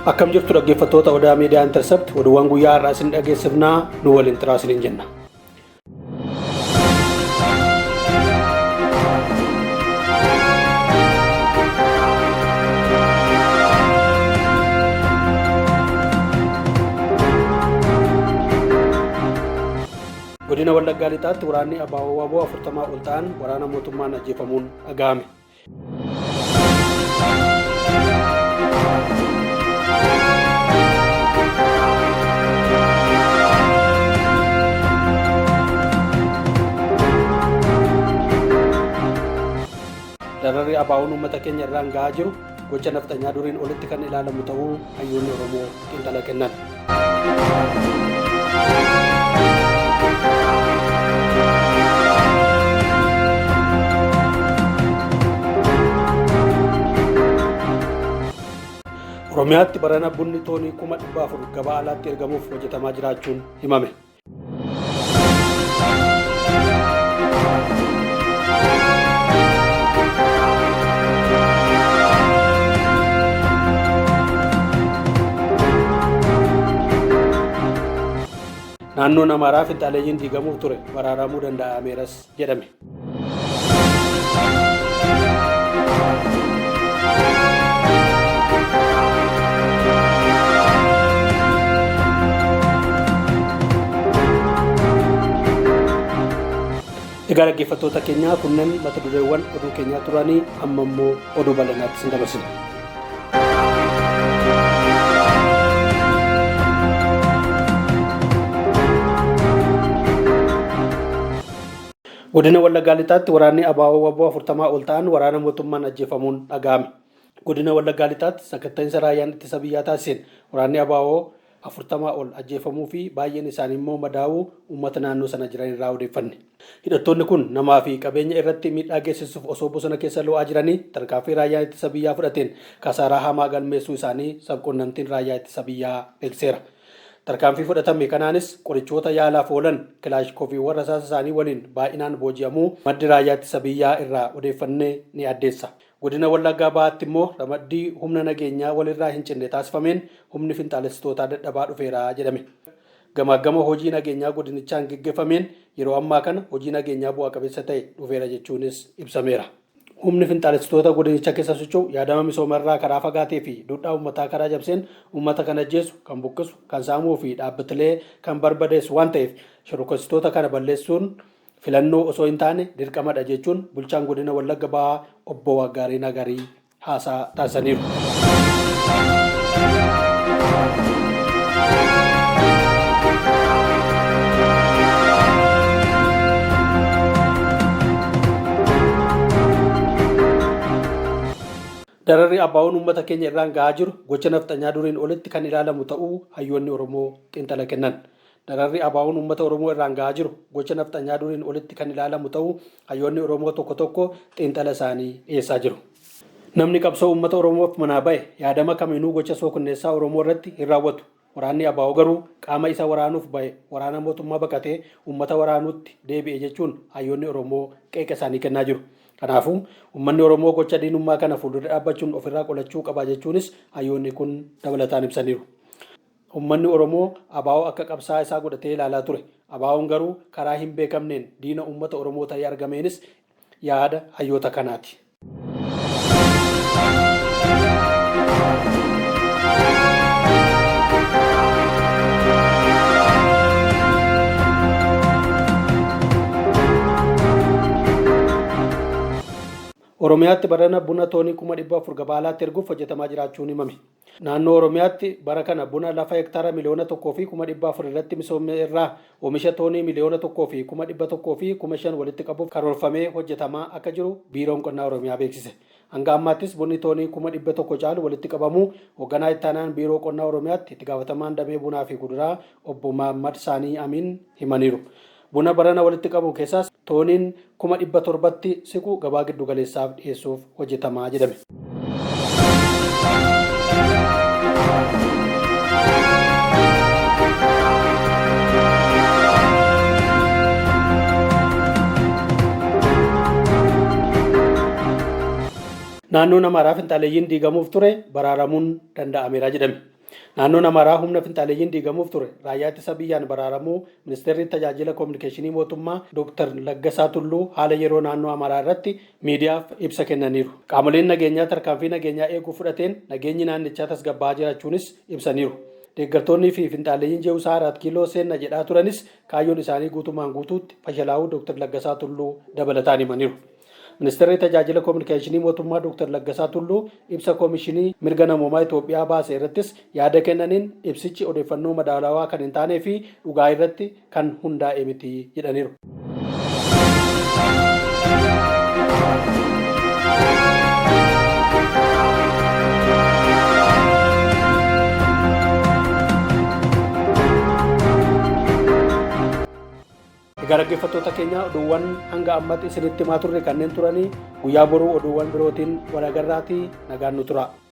Akkam jirtu dhaggeeffattoota Odaa Miidiyaa Intercept oduuwwan guyyaa har'aa isin dhageessifnaa nu waliin turaa isiniin jenna. Godina Wallaggaa Lixaatti waraanni ABO wbo 40 ol ta'an waraana mootummaan ajjeefamuun dhaga'ame. Dararri ABO'n uummata keenya irraan ga'aa jiru gocha nafxanyaa duriin olitti kan ilaalamu ta'uu hayyoonni Oromoo xiinxala kennan. Oromiyaatti barana bunni toonii 400,000 gabaa alaatti ergamuuf hojjetamaa jiraachuun himame. Naannoon Amaaraa finxaaleeyyiin diigamuuf ture baraaramuu danda'ameeras jedhame. Egaa dhaggeeffattoota keenyaa kunneen mata dureewwan oduu keenyaa turanii amma immoo oduu bal'inaatti isin dabarsina. Godina Wallaggaa Lixaatti waraanni ABO wbo 40 ol ta'an waraana mootummaan ajjeefamuun dhaga'ame. Godina Wallaggaa Lixaatti sakatta'insa raayyaan ittisa biyyaa taasiseen waraanni ABO 40 ol ajjeefamuu fi baay'een isaanii immoo madaa'uu uummata naannoo sana jiran irraa odeeffanne. Hidhattoonni kun namaa fi qabeenya irratti miidhaa geessisuuf osoo bosona keessa loo'aa jiranii tarkaanfii raayyaan ittisa biyyaa fudhateen kasaaraa hamaa galmeessuu isaanii sabquunnamtiin raayyaa ittisa biyyaa beeksiseera. Tarkaanfii fudhatame kanaanis qorichoota yaalaaf oolan, kilaashikoviiwwan rasaasa isaanii waliin baay'inaan booji'amuu maddi Raayyaa Ittisa Biyyaa irraa odeeffanne ni addeessa. Godina Wallaggaa Bahaatti immoo ramaddii humna nageenyaa walirraa hin cinne taasifameen humni finxaalessitootaa dadhabaa dhufeera jedhame. Gamaaggama hojii nageenyaa godinichaan geggeffameen yeroo ammaa kana hojii nageenyaa bu'aa qabeessa ta'e dhufeera jechuunis ibsameera. Humni finxaalessitoota godinicha keessa socho'u yaadama misoomarraa karaa fagaatee fi dudhaa uummataa karaa cabseen uummata kan ajjeesu, kan buqqisu, kan saamuu fi dhaabbatilee kan barbadeessu waan ta'eef shororkeessitoota kana balleessuun filannoo osoo hin taane dirqamadha jechuun bulchaan godina Wallagga Bahaa obbo Waaqgaarii Nagarii haasaa taasisaniiru. Dararri ABO'n uummata keenya irraan gahaa jiru gocha nafxanyaa duriin olitti kan ilaalamu ta'uu hayyoonni Oromoo xiinxala kennan. Dararri ABO'n uummata Oromoo irraan gahaa jiru gocha nafxanyaa duriin olitti kan ilaalamu ta'uu hayyoonni Oromoo tokko tokko xiinxala isaanii dhiyeessaa jiru. Namni qabsoo uummata Oromoof manaa bahe yaadama kamiinuu gocha suukanneessaa Oromoo irratti hin raawwatu. Waraanni ABO garuu qaama isa waraanuuf bahe waraana mootummaa baqatee uummata waraanuutti deebi'e jechuun hayyoonni Oromoo qeeqa isaanii kennaa jiru. Kanaafuu uummanni Oromoo gocha diinummaa kana fuuldura dhaabbachuun ofirraa qolachuu qaba jechuunis hayyoonni kun dabalataan ibsaniiru. Uummanni Oromoo ABO akka qabsaa'aa isaa godhatee ilaalaa ture. ABOn garuu karaa hin beekamneen diina uummata Oromoo ta'ee argameenis yaada hayyoota kanaati. Oromiyaatti barana buna toonii 400,000 gabaa alaatti erguuf hojjetamaa jiraachuun himame. Naannoo Oromiyaatti bara kana buna lafa hektaara 1,400,000 irratti misoome irraa oomisha toonii 1,105,000 walitti qabuuf karoorfamee hojjetamaa akka jiru Biiroon Qonnaa Oromiyaa beeksise. Hanga ammaattis bunni toonii 100,000 caalu walitti qabamuu Hogganaa Ittaanaan Biiroo Qonnaa Oromiyaatti Itti Gaafatamaan Damee Bunaa fi Kuduraa Obbo Mahaammad Saanii Amiin himaniiru. Buna barana walitti qabamu keessaas tooniin 700,000tti siqu gabaa giddugaleessaaf dhiyeessuuf hojjetamaa jedhame. Naannoon Amaaraa finxaaleeyyiin diigamuuf ture baraaramuun danda'ameera jedhame. Naannoon Amaaraa humna finxaaleeyyiin diigamuuf ture raayyaa ittisa biyyaan baraaramuu ministeerri tajaajila koominikeeshinii mootummaa Dr. Laggasaa Tulluu haala yeroo naannoo Amaaraa irratti miidiyaaf ibsa kennaniiru. Qaamoleen nageenyaa tarkaanfii nageenyaa eeguu fudhateen nageenyi naannichaa tasgabbaa'aa jiraachuunis ibsaniiru. Deeggartoonnii fi finxaaleeyyiin je'uusaa 4 Kiiloo seenna jedhaa turanis kaayyoon isaanii guutumaan guutuutti fashalaa'uu Dr. Laggasaa Tulluu dabalataan himaniiru. Ministeerri tajaajila koominikeeshinii mootummaa Dr. Laggasaa Tulluu ibsa koomishinii mirga namoomaa Itoophiyaa baase irrattis yaada kennaniin ibsichi odeeffannoo madaalawaa kan hin taanee fi dhugaa irratti kan hundaa'e miti jedhaniiru. Egaa dhaggeeffattoota keenya, oduuwwan hanga ammatti isinitti himaa turre kanneen turanii. Guyyaa boruu oduuwwan birootiin wal agarraatii nagaan nu tura.